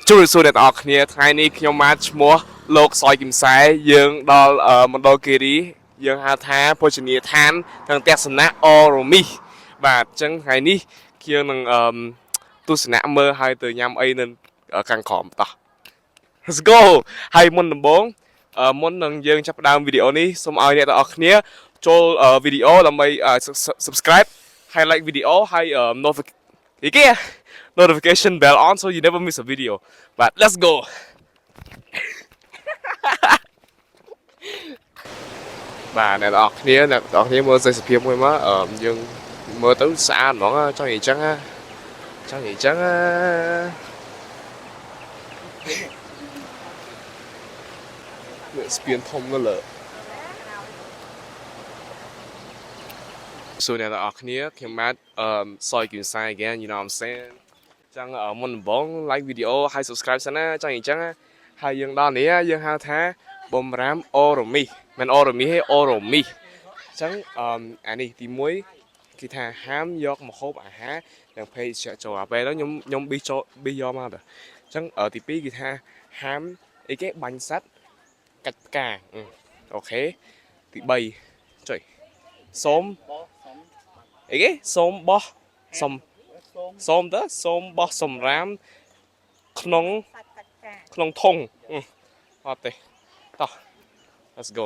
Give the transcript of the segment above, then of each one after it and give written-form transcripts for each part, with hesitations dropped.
ជួបសួរអ្នកទាំងអស់គ្នាថ្ងៃនេះខ្ញុំបាទឈ្មោះលោកសយគឹមសែយើងដល់អឺមណ្ឌលគិរីយើងហៅថាភោជនីយដ្ឋានទាំងទស្សនៈអូរ៉ូមីសបាទអញ្ចឹងថ្ងៃនេះយើងនឹងអឺទស្សនៈមើលហើយទៅញ៉ាំអីនៅខាងក្រោមតោះ Let's go ហើយមុនដំបូងអឺមុននឹងយើងចាប់ផ្ដើមវីដេអូនេះសូមឲ្យអ្នកទាំងអស់គ្នាចូលអឺវីដេអូដើម្បីអឺ subscribe ហើយ like វីដេអូហើយអឺ notification អីគេ notification bell on so you never miss a video. បាទ let's go. បាទអ្នកទាំងអស់គ្នាអ្នកទាំងអស់គ្នាមើលទេសភាពមួយមកអឺយើងមើលទៅស្អាតហ្មងចង់និយាយចឹងណាចង់និយាយចឹងណានេះស្ពានធំនៅលើសួរអ្នកទាំងអស់គ្នាខ្ញុំបាទអឺសយគឹមសា again, you know what I'm saying? ចឹងអឺមុនដំបូង like វីដេអូហើយ subscribe សិនណាចង់និយាយចឹងណាហើយយើងដល់នេះយើងហៅថាបំរាមអូរ៉ូមីសមិនអូរ៉ូមីសទេអូរ៉ូមីសអញ្ចឹងអឺអានេះទី1គេថាហាមយកម្ហូបអាហារទាំងភេសជ្ជៈចូលអាពេលហ្នឹងខ្ញុំខ្ញុំប៊ីចូលប៊ីយកមកទៅអញ្ចឹងអឺទី2គេថាហាមអីគេបាញ់សត្វកាច់ផ្កាអឺ OK ទី3ចុយសូមអីគេសូមបោះសុំសូមទៅសូមបោះសំរាមក្នុង សាច់កាច់ផ្កា ក្នុងធុងអឺអត់ទេតោះ let's go.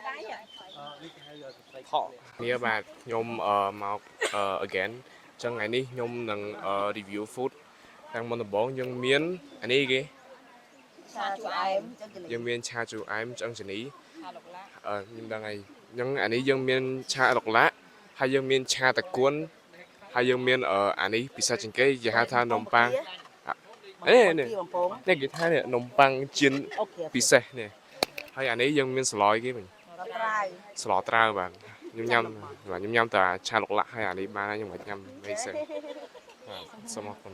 ដៃហ៎ ថកនេះបាទខ្ញុំអឺមកអឺ again អញ្ចឹងថ្ងៃនេះខ្ញុំនឹងអឺ review food តាំងមុនដំបូងយើងមានអានេះគេ ឆាជូរអែមចឹងគេ យើងមានឆាជូរអែមឆ្អឹងជំនី ឆាឡុកឡា អឺខ្ញុំដឹងហើយអញ្ចឹងអានេះយើងមានឆាឡុកឡាក់ហើយយើងមានឆាតកួនហើយយើងមានអឺអានេះពិសេសជាងគេគេហៅថានំប៉័ងនេះនេះ បំពង នេះគេថានេះនំប៉័ងជៀន OK ពិសេសនេះហើយអានេះយើងមានសឡយគេវិញ ដល់ត្រាវ ស្លត្រាវបាទខ្ញុំញ៉ាំបាទខ្ញុំញ៉ាំតែឆាឡុកឡាក់ហើយអានេះបានហើយខ្ញុំមិនញ៉ាំអីសេបាទសូមអរគុណ